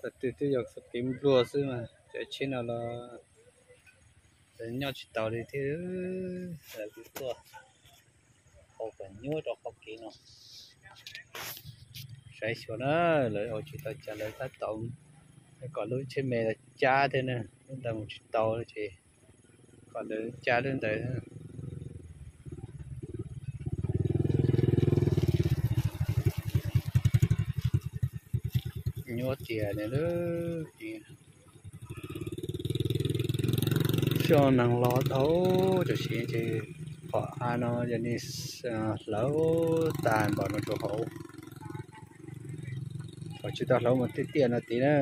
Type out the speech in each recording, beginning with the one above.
Thaum twg twb yog txoj kev nplua xwb mas cov tsheb no los nyob tsis tau li thiab. Lawv kuj tuaj hau kom nyuaj rau qhov kev no. Saib xyuas na, lawv ua tsis tau cas lawv tab tom kom lub tsheb me los cab thiab na, lub ntawd mus tsis tau ces kom lawv cab lub ntawd. Nyuaj tiag li lub. Sij hawm neeg los dhau tam sim ces qhov av no yog nws hlawv tag npaum no rau hauv. Thaum tsis tau hlawv mus tiaj tiaj no tid na.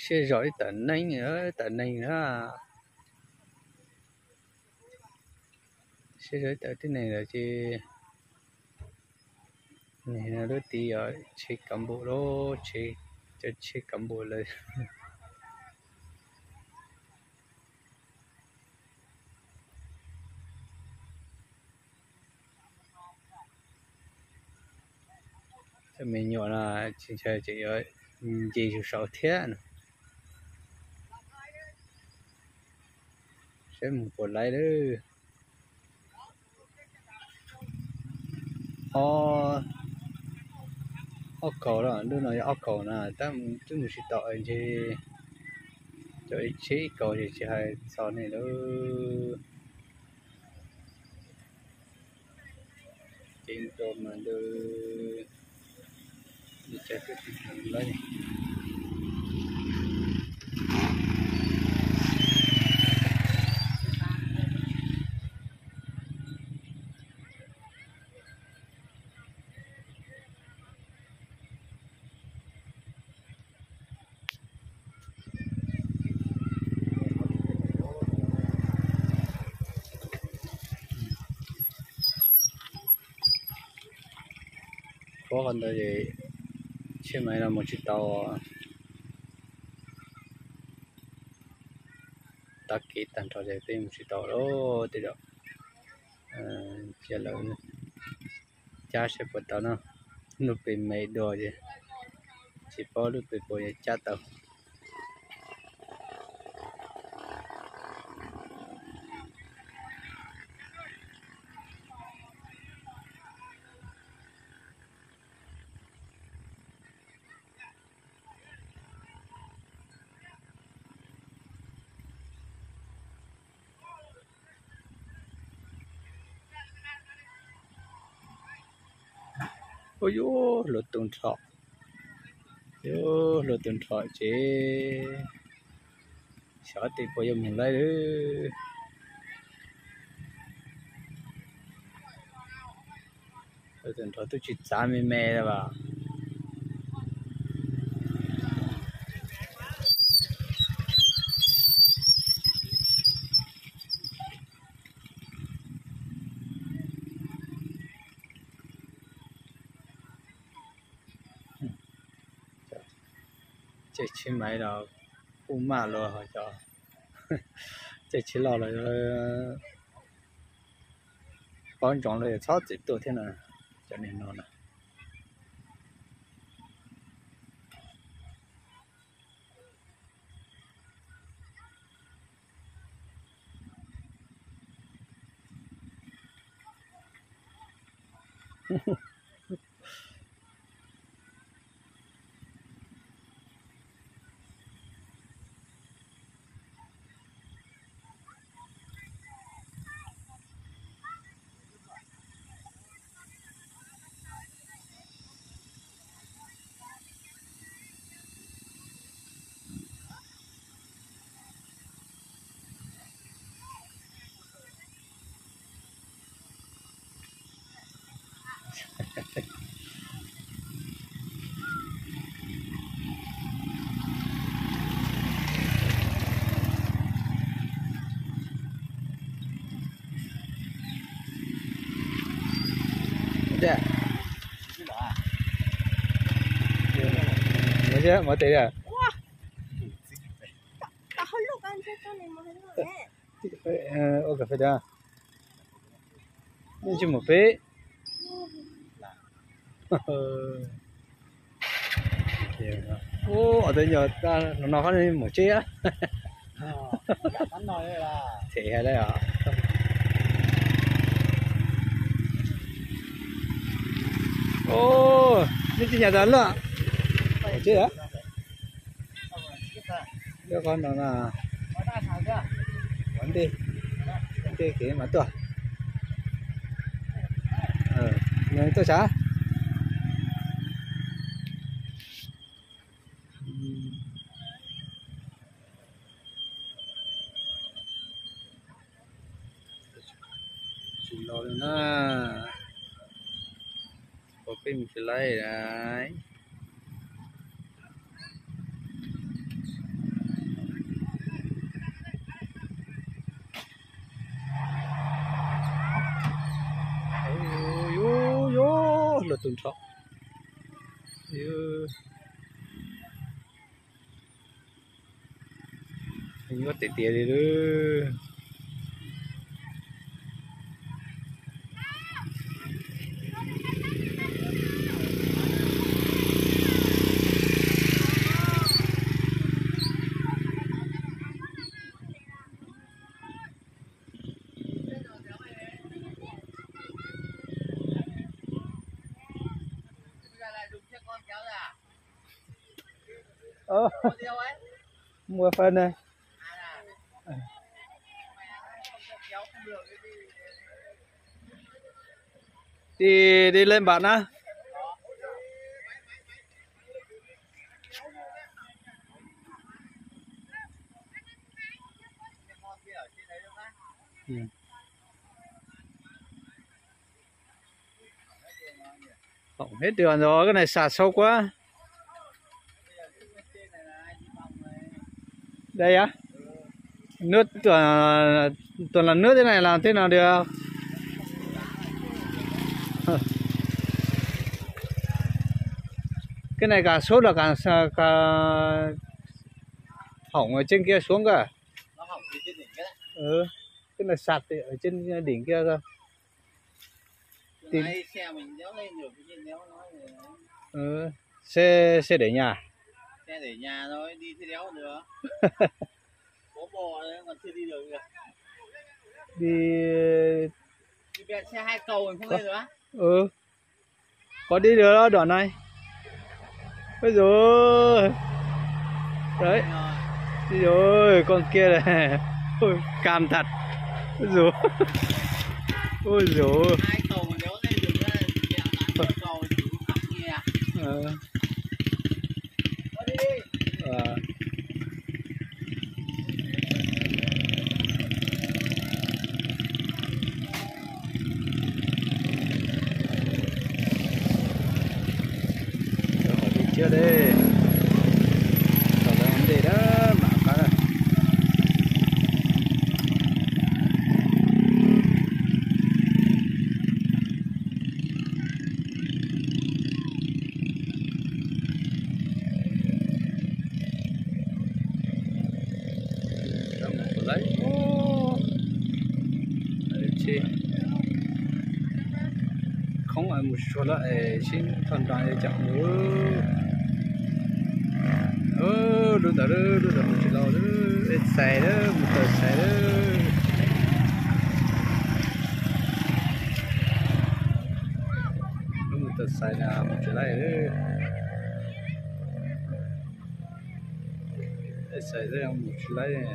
Siab zog ib tawm neeg, ib tawm neeg na. Siab zog ib tawm tib neeg lawm ces lub tid yog tsheb kav npum lawm, tsheb, cov tsheb kav npum lawm. Cov me nyuam no tsis ntshai ces yuav nce zus saud thiab no. Saib mus puas laib lawm. Ob, ob kaug lawm, lub no yog ob kaug na, tab twb mus tsis tau ntshe cov ib tsheb ib kaug ces tsis hais txog nej lawm. Ces rau mas ntawd, li cas twb tsis tau lawm. Qhuav qhov ntawd es tsheb maiv no mus tsis tau. Tab kev tag nrho ces peb mus tsis tau lawm tej zaum. Cia lawv cab saib puas tau no. Lub pes me dua ces tsis paub lub pes puas yuav cab tau. Ua yuav hluav taws nrho, yuav hluav taws nrho ces xyov tes puas yuav mus laib lawm. Hluav taws nrho twb tsis txav me me li as. Caij tsheb maiv los kuj maj los ho cov caij tsheb loj los paub ntsoov los yog txhob txwm tuaj thiab no, cov niag no na. Ua, ua tes a. Ua cà phê da. Nej tsis mus peb. Ub, ob tug nyuag no no qhov mus tsev. Them hais li os. Ub, nej tsis nyam tas lawm. Mus tsev a. Qhov no na. Ntej, ntej kev mas tuaj. Tuaj sav. Tsis los li na. Ua peb mus tsis laib. Yuav, yuav luag tus nrho. Yuav tiag tiag li lawm. Mus pab ne. Đi, đi lên bạn á. Hỏng hết đường rồi, cái này sạt sâu quá. Đây á. Nước toàn, toàn là nước thế này làm thế nào được. Cái này càng sốt là càng, sa- càng hỏng ở trên kia xuống cơ. Ừ. Cái này sạt thì ở trên đỉnh kia cơ. Thì... Xe, xe để nhà. Xe để nhà thôi, đi thế đéo được. Có bò đấy, còn chưa đi được kìa. Đi. Đi bẹt xe hai cầu mình không lên được á. Ừ. Có đi được đó, đoạn này. Ôi dồi. Đấy. Ôi dồi, con kia này. Ôi, cam thật. Ôi dồi. Ôi dồi. Hai cầu mà đéo lên được á, thì làm sao cầu thì cũng khắc kìa. Ờ. Ờ. Cov hauv dej tshiab dej, cov hauv dej dab mam qab. Tab mus puas laib. Tsis khoob mus tsis tshua lawm es sib thoj nroo caum mus. Lub ntawd, lub ntawd mus tsis laus, es xais lawm, mus taws xais lawm. Lub mus taws xais na mus tsis laib. Xais xwb mus tsis laib.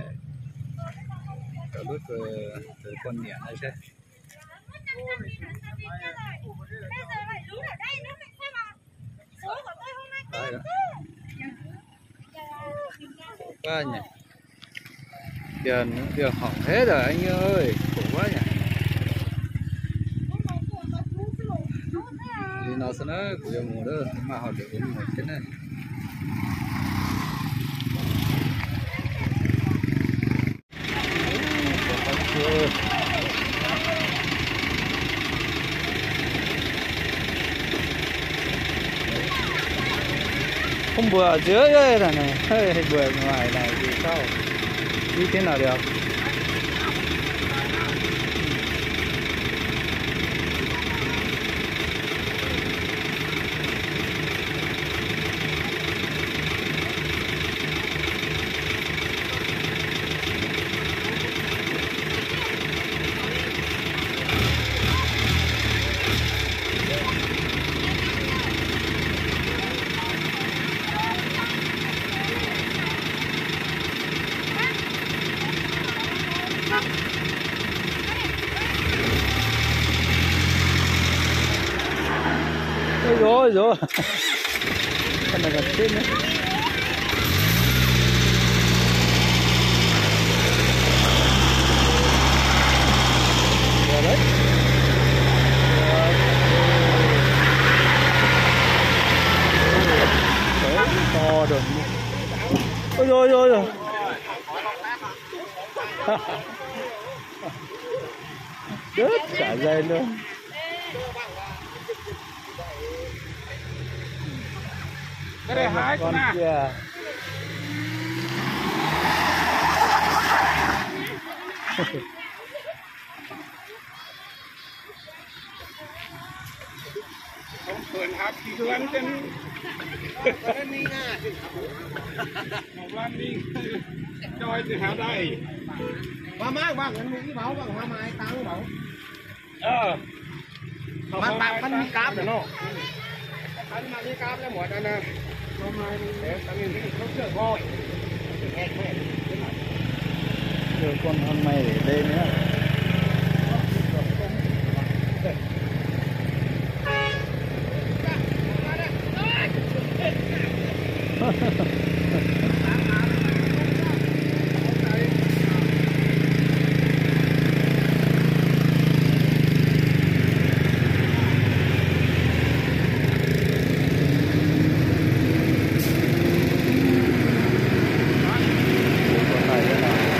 Cov lub, cov poj niam no saib. Pab nyem, tias nws tias hom thiab lawm, khum ua nyem. Li no xwb na, kuv yuav mus lawm, maj ho lwm kuv mus thiab na. Không vừa giữa ấy là này, hơi, hơi vừa ngoài này thì sao? Như thế nào được? Oj, yog, con này còn chết nữa. Đấy. Đấy, to rồi. Ôi, ôi, ôi, ôi. Đứt cả dây luôn. Cái này hai con nè. Kìa. Không, tuần hạt thì tuần trên. Một lon đi. Cho thì hạt đây. Hoa mai bằng, mình đi bảo bằng hoa mai tăng bảo. Ờ. Hoa mai tăng, tăng, tăng, tăng, tăng. Con hon may để đây nữa.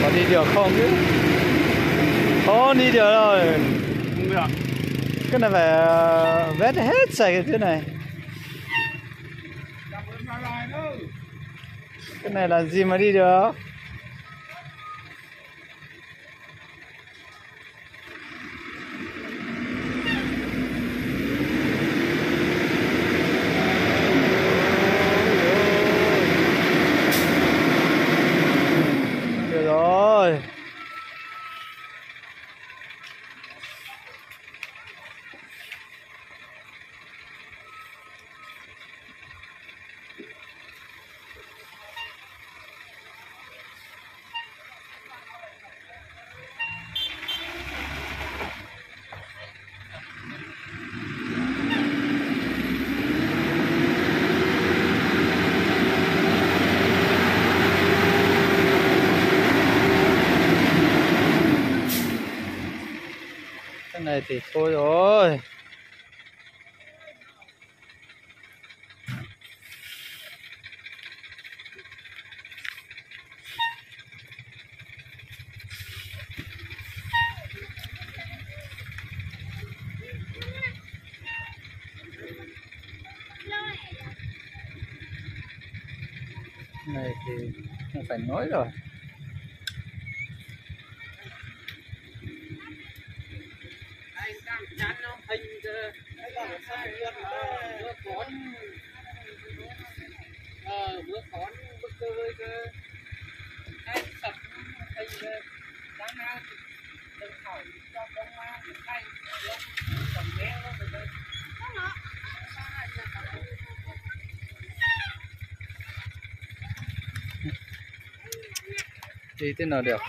Có đi được không chứ? Có đi được rồi. Không được. Cái này phải, ờ, vét hết sạch cái này. Cái này làm gì mà đi được? Được rồi. Cái này thì thôi rồi. Này thì không phải nói rồi. Anh đang chán nó hình kìa. Anh đang chán nó hình kìa. Bữa cón. Ờ, bữa cón, bữa cơi kìa. Anh sập hình kìa. Sáng nay, đừng hỏi cho công an, anh, còn bé nó rồi. Đi thế nào được?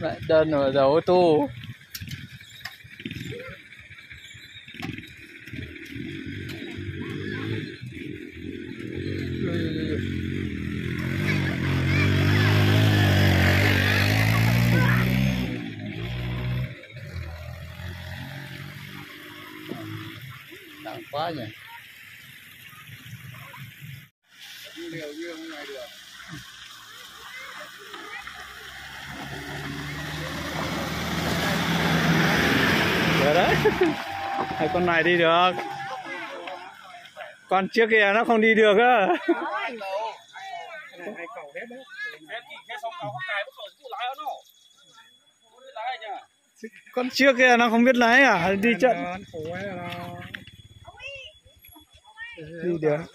Lại đơn mà giàu ô tô. Nặng quá nhỉ. Đấy. Hai con này đi được. Con trước kia nó không đi được á. Con trước kia nó không biết lái à, đi chậm. Li tias